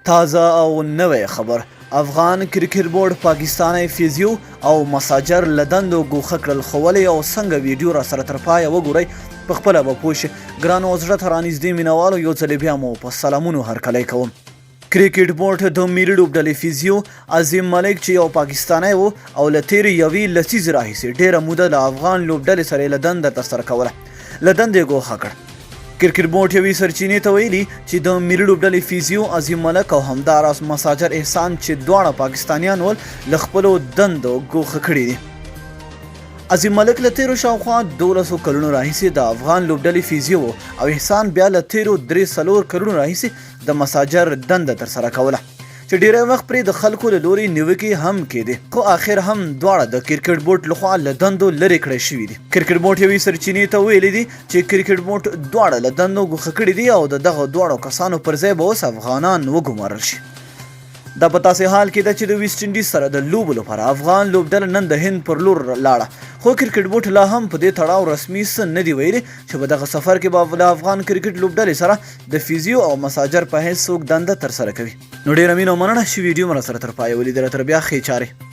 تازه او نوی خبر، افغان کرکټ بورډ پاکستانی فزیو او مساجر له دندو ګوښه کړل، خو ولې او څنګه؟ ویډیو را سره تر پایه وګورئ، په خپله به پوه شئ. ګرانو او زړه ته رانږدې مینوالو، یو ځل بیا مو په سلامونو هرکلی کوم. کرکټ بورډ د ملي لوبډلې فزیو عظیم ملک، چې یو پاکستانی و او له تېرې یوې لسیزې راهیسې ډېره موده له افغان لوبډلې سره یې له دنده ترسره کوله، له دندې ګوښه کړ. کرکټ بورډ یوې سرچینې ته ویلي چې د ملي لوبډلې فزیو عظیم ملک او همداراز مساجر احسان، چې دواړه پاکستانیان ول، له خپلو دندو ګوښه کړي دي. عظیم ملک له تیرو شاوخوا 12 کلونو راهیسې د افغان لوبډلې فزیو او احسان بیا له تیرو 3-4 کلونو راهیسې د مساجر دنده ترسره کوله، چې ډیری وخت پرې د خلکو له لوري نیوکې هم کېدې، خو اخر هم دواړه د کرکټ بورډ لخوا له دندو لرې کړی شوي دي. کرکټ بورډ یوې سرچینې ته ویلي دي چې کرکټ بورډ دواړه له دندو ګوښه کړي دي او د دغه دواړو کسانو پر ځای به اوس افغانان وګمارل شي. دا په داسې حال کې ده چې د ویسټ انډیز سره د لوبو لپاره افغان لوبډله نن د هند پر لور لاړه، خو کرکټ بورډ لا هم په دې تړاو رسمي څه نه دي ویلي چې په دغه سفر کې به له افغان کرکټ لوبډلې سره د فزیو او مساجر په حیث څوک دنده ترسره کوي. نو ډیره مینه او مننه چې ویډیو مو راسره تر پایه ولیدله. تر بیا، ښې چارې.